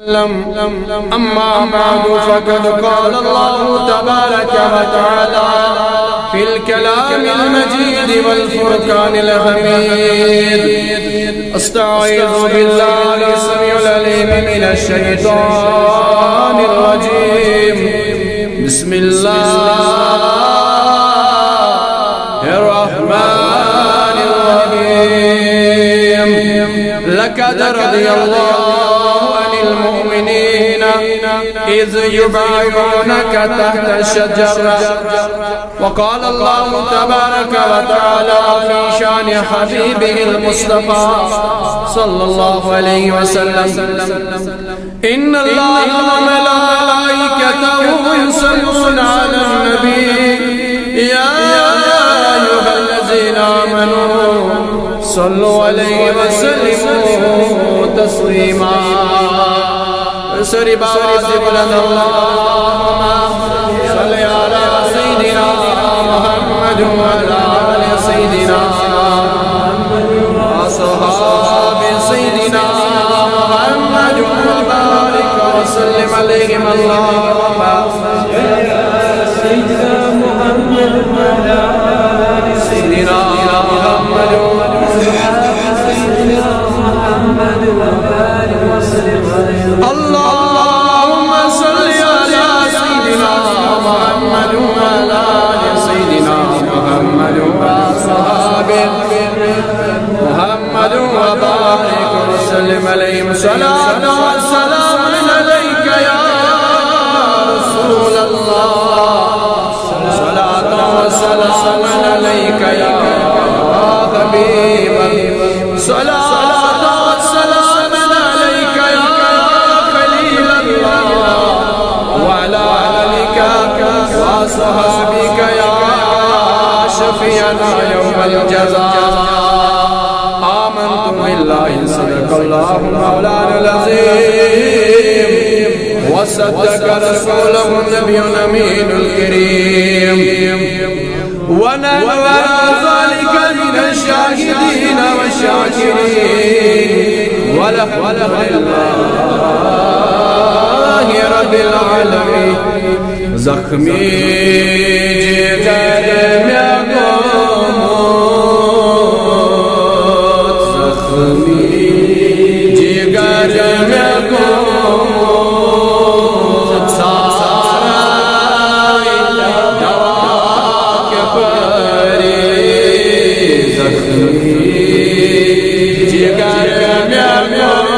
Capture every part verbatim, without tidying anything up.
وسلم. أما بعد، فقد قال الله تبارك وتعالى في الكلام المجيد والفرقان الحميد. أستعيذ بالله السميع العليم من الشيطان الرجيم. بسم الله الرحمن الرحيم. لقد رضي الله عن المؤمنين إذ يبايعونك تحت الشجرة. وقال الله تبارك وتعالى في شان حبيبه المصطفى صلى الله عليه وسلم: إن الله وملائكته يصلون على النبي، يا أيها الذين آمنوا صلوا عليه وسلموا تسليما. سوري بابا سي بلند، اللهم صل على سيدنا محمد وعلى آل سيدنا وأصحاب سيدنا محمد وبارك وسلم عليهم. اللهم سيدنا محمد وعلى آل سيدنا محمد. اللهم صل على سيدنا محمد وعلى آل سيدنا محمد وأصحابه محمد وبارك وسلم عليهم. صلاة وسلام عليك يا رسول الله، صلاة وسلام عليك يا حبيب الله، صلاة وسلام عليك يا خليل الله، وعلى آلك وأصحابك يا شفيعنا يوم الجزاء. آمنت بالله، صدق الله مولانا العظيم، وصدق رسوله النبي الأمين الكريم، ونحن على ذلك من الشاهدين والشاكرين، والحمد لله رب العالمين. زخمی جگر مےٚ گوٚمُت، زخمی جگر مےٚ گوٚمُت، سارے دوا کے پری۔ زخمی جگر مےٚ گوٚمُت،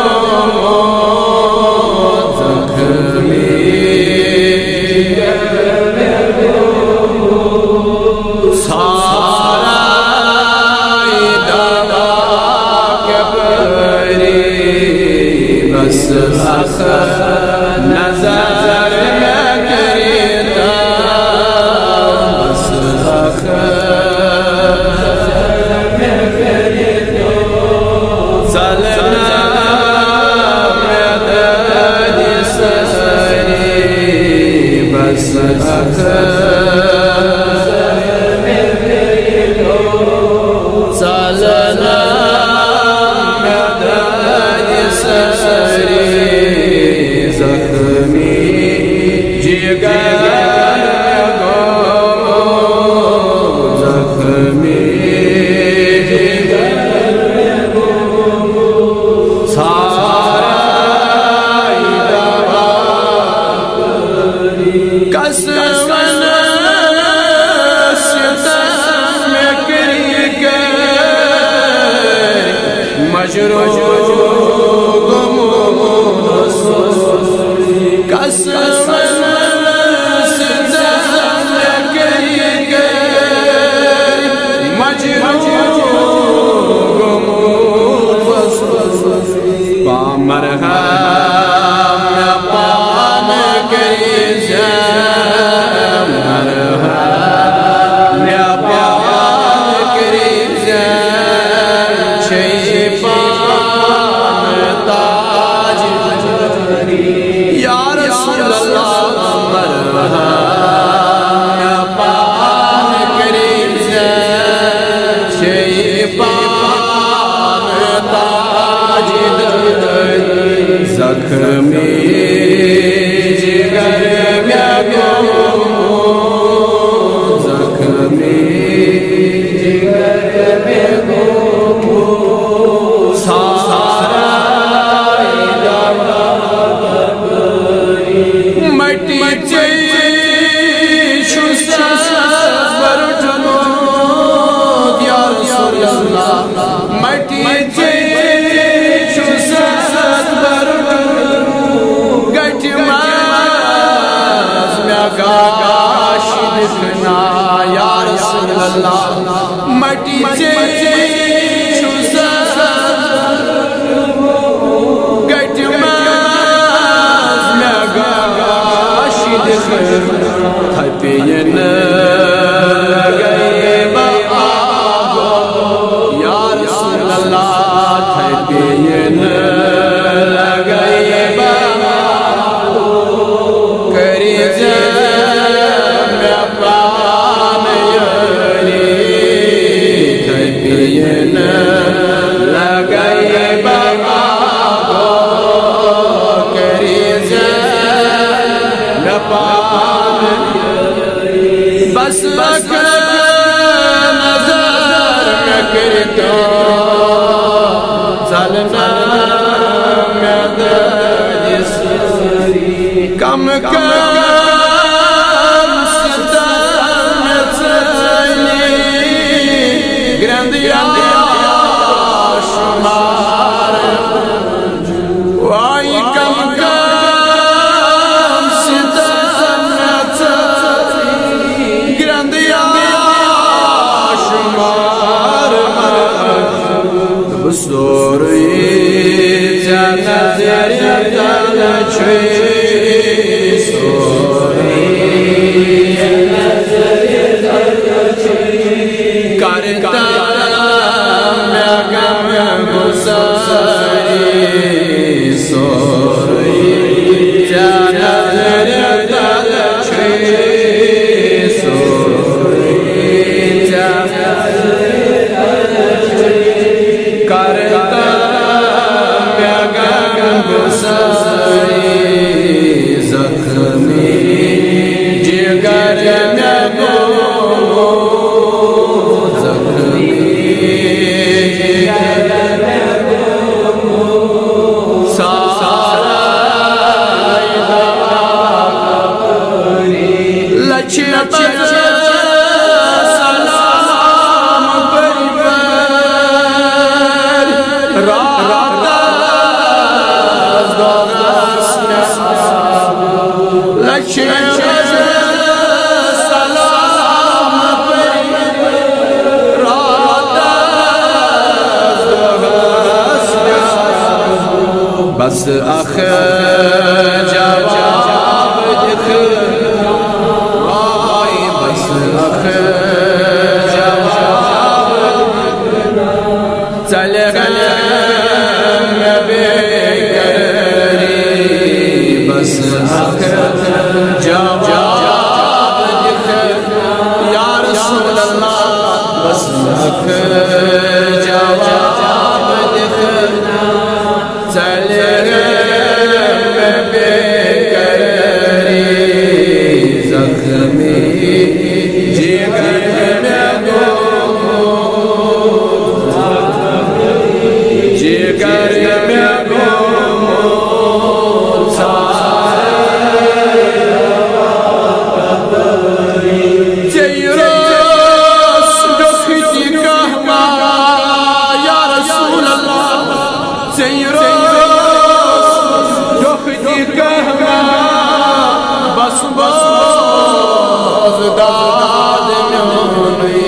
زخمی سارے دوا کے پری، بس اکھ نظر مےٚ کٔرِتھ، بس اکھ نظر مےٚ کٔرِتھ، ژلنا مےٚ دٲدِ سٲری، بس اکھ ژلنا مےٚ دٲدِ سٲری۔ زخمی جگر گوٚو، زخمی جگر گوٚو، سارے دوا کس ونہٕ ستم مےٚ کٔرۍ کٔرۍ مجروح گوٚمُت۔ کس ونہٕ ستم مےٚ کٔرۍ کٔرۍ مجروح گوٚمُت۔ پامرہا مےٚ پانہٕ کٔرۍ زِ، مرہا مےٚ پانہٕ کٔرۍ زِ، چھے پانہٕ تاج۔ یا رسول اللہ، مرہا مےٚ پانہٕ کٔرۍ زِ، چھے پانہٕ تاج۔ زخمی جگر مےٚ گوٚمُت زخمی، جگر مےٚ گوٚمُت سارا۔ مٹی ژے چھُس بَرُٹھمُت یا رسول اللہ، مٹی ژے چھُس بَرُٹھمُت۔ گٹہِ منٛز مےٚ گاش دِکھنا یا رسول اللہ، مٹی ژے چھُس گٹہِ منٛز مےٚ گاش دِکھ، تھپہِ یِنہٕ لگے بہٕ آگو۔ یا رسول اللہ، تھپہِ یِنہٕ لگے بہٕ آگو۔ کٔرِزِ مےٚ پانہٕ یٲری، تھپہِ یِنہٕ لگے بہٕ آگو۔ کٔرِزِ مےٚ پانہٕ یٲری۔ بس اکھ نظر مےٚ کٔرِتو، ژلنہٕ مےٚ دٲدِس۔ کم کم ستم مےٚ ژٲلۍ، گرٛنٛدٕ یا شُمار۔ واے کم کم ستم مےٚ ژٲلۍ، گرٛنٛدٕ یا شُمار۔ بہٕ سورُے ژےٚ نظرِ تل چھُے، سورُے ژےٚ نظرِ تل چھُے۔ کر کرم مےٚ غم گساری، سورُے ژےٚ نظرِ تل چھُے، سورُے ژےٚ نظرِ تل چھُے۔ کر کرم مےٚ غم گساری، زخمی جگر مےٚ گوٚو زخمی، سارے دوا۔ لچھِ بجہِ سلام پٔرۍ پٔرۍ، راتس دۄہس مےٚ۔ لچھِ بجہِ سلام پٔرۍ پٔرۍ، راتس دۄہس مےٚ۔ بس اکھ جواب دِکھ، واے بس اکھ جواب۔ ژلہِ مےٚ بے قرٲری، بس اکھ جواب دِکھ یا رسول اللہ، بس اکھ جواب دِکھ۔ ژلہِ مےٚ بے قرٲری، زخمی جگر مےٚ گوٚمُت، جگر مےٚ گوٚمُت سارے۔ ژےٚ روٚس ڈوٚکھ تہِ کانٛہہ ما یا رسول اللہ؟ ژےٚ روٚس ڈوٚکھ تہِ کانٛہہ ما، بس بوز داد میونُے۔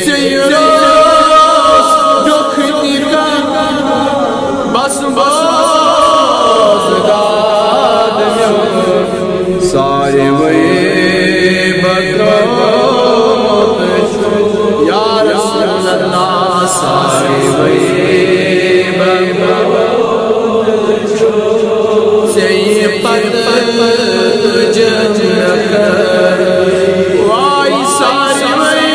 ژےٚ روٚس ڈوٚکھ تہِ کانٛہہ ما، بس بوز داد میونُے۔ ساروٕے بکروت چھُ یا رسول اللہ، ساروٕے بکروت چھُ۔ ژےٚ پتہٕ جنت واے ساروٕے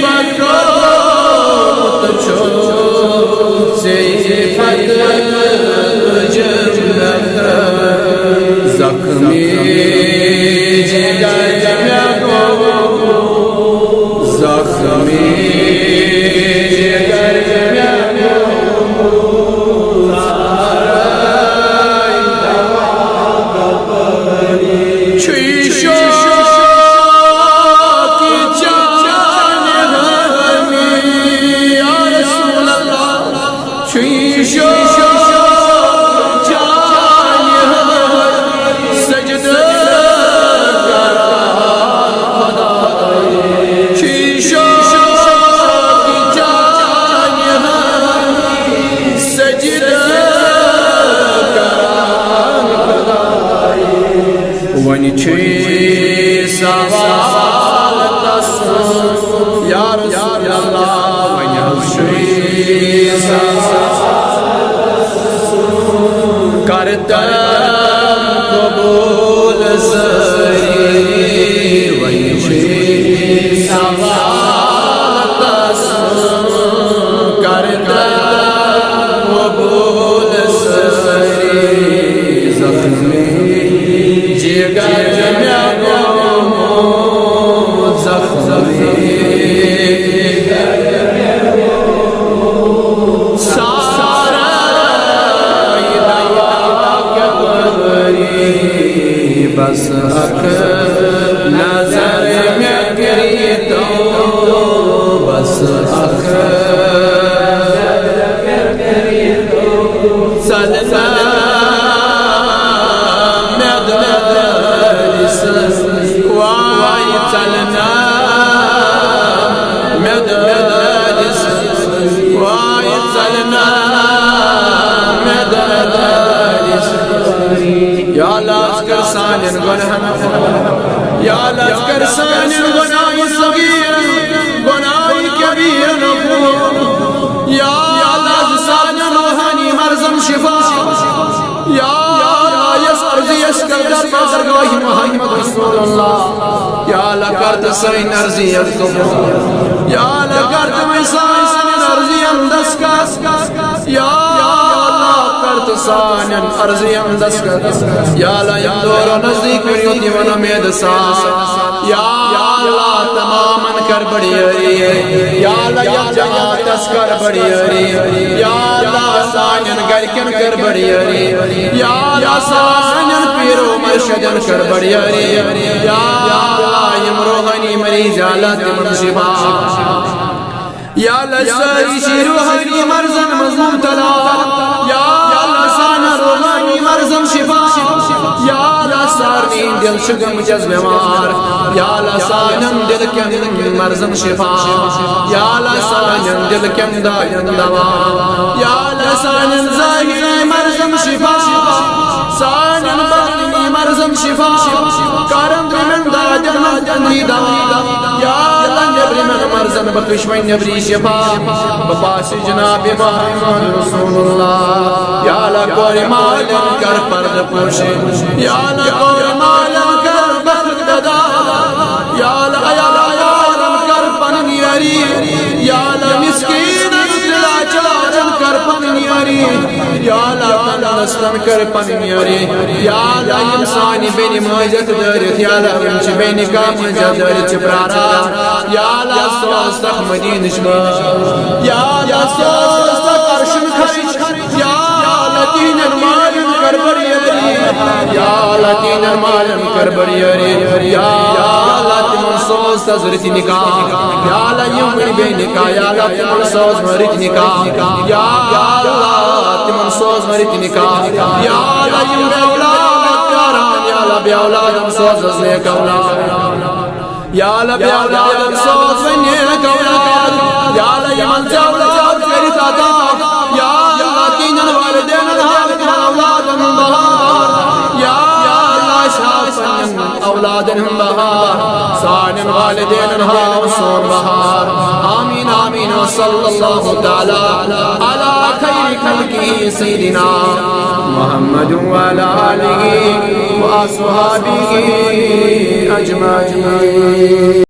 بکروت چھُ۔ ژےٚ پتہٕ جنت چھُے سوال تسُنٛد، یا رسول اللہ، وۄنۍ حظ چھُے سوال۔ کر تم قبول سٲری، وۄنۍ چھُے سوال تسُنٛد۔ کر تم قبول سٲری، زخمی جگر مےٚ گوٚمُت زخمی۔ سارے دوا کیٛاہ بری، بس اکھ نظر مےٚ کٔرِتو، بس اکھ ژلنا مےٚ دٲرِس، واے ژلنا مےٚ دٲرِس، واے ژلنا مےٚ دٲرِس۔ یا اللہ، کر سانٮ۪ن گۄناہن، یا اللہ، کر سانٮ۪ن گۄناہن صغیٖر، گۄناہن کبیٖرن عفو۔ یا اللہ، سانٮ۪ن روحانی مرضن شفا۔ یا اللہ، یس عرضی اَسہِ کر دربار گاہ محمد رسول اللہ۔ یا اللہ، کر تہٕ سٲنۍ عرضی قبول۔ یا اللہ، کر تہٕ وۄنۍ سانٮ۪ن عرضین دستخط۔ یا اللہ، کر تہٕ سانٮ۪ن عرضین دستخط۔ یا اللہ، یِم دور و نزدیک کٔرِو تِمن اُمید سان۔ یا اللہ، تمامن کر بڑی عری۔ یا اللہ، یتھ جماعتس کر بڑی عری۔ یا اللہ، سانٮ۪ن گرِکٮ۪ن کر بڑی عری۔ یا اللہ، سانٮ۪ن پیٖرو مرشدن کر بڑی عری۔ یا اللہ، یِم روحانی مریض، یا اللہ، تِمن شفا۔ یا اللہ، سٲری چھِ روحانی مرضن منٛز مبتلا۔ یا اللہ، سانٮ۪ن روحانی مرضن شفا۔ یا اللہ، سارنٕے دِل چھِ گٔمٕتۍ بیمار۔ یا اللہ، سانٮ۪ن دِل کٮ۪ن مرضن شفا۔ یا اللہ، سانٮ۪ن دِل کٮ۪ن دادٮ۪ن دوا۔ یا اللہ، سانٮ۪ن ظٲہری مرضن شفا۔ سانٮ۪ن باطنی مرضن شفا۔ کر أنٛدرِمٮ۪ن دادٮ۪ن منٛز أنٛدری دوا۔ یا اللہ، نیٚبرِمٮ۪ن مرضن بخش وۄنۍ نیٚبری شفا۔ بہٕ پاسہِ جناب محمد رسول اللہ۔ یا اللہ، کورِ مالٮ۪ن کر پردٕ پوشی۔ یا اللہ، کورِ مالٮ۪ن کر بخت ددا۔ یا اللہ، عیال عیالن کر پنٕنۍ یٲری۔ یا اللہ، مسکیٖنن تہٕ لاچارن کر پنٕنۍ یٲری۔ یا اللہ، تنگ دستن کر پنٕنۍ یٲری۔ یا اللہ، یِم سانہِ بیٚنہِ مٲنٛزِ ہٮ۪تھ دٲرِتھ، یا اللہ، یِم چھِ بے نکاح مٲنٛزِ ہٮ۪تھ دٲرِتھ چھِ پراران۔ یا اللہ، سوزتکھ مدیٖنٕچ وٲر۔ یا اللہ، سوزتکھ عرشن خرچ۔ یا اللہ، تِہنٛدٮ۪ن مالٮ۪ن کر بڑی یٲری۔ یا اللہ، تِہنٛدٮ۪ن مالٮ۪ن کر بڑی یٲری۔ یا اللہ، تِمن سوز تزرِ نکاح۔ یا اللہ، یِم وٕنہِ بے نکاح، یا اللہ، تِمن سوز مٲرِتھ نکاح۔ یا اللہ، تِمن سوز مٲرِتھ نکاح۔ یا اللہ، یِم بے اولاد پیاران، یا اللہ، بے اولادن سوز حظ نیک اولاد۔ یا اللہ، بے اولادن سوز وۄنۍ نیک اولاد۔ یا اللہ، یِمن ژےٚ اولاد کٔرِتھ عطا۔ یا اللہ، تِہنٛدٮ۪ن والدینن ہاو تِمن اولادن ہُنٛد بہار۔ یا اللہ، اَسہِ ہاو پننٮ۪ن اولادن ہُنٛد بہار، سانٮ۪ن والدینن ہاو سون بہار۔ آمین، آمین۔ وصلی اللہ تعالی علی خیر خلقہ سیدنا محمد وعلی آلہ وصحبہ اجمعین۔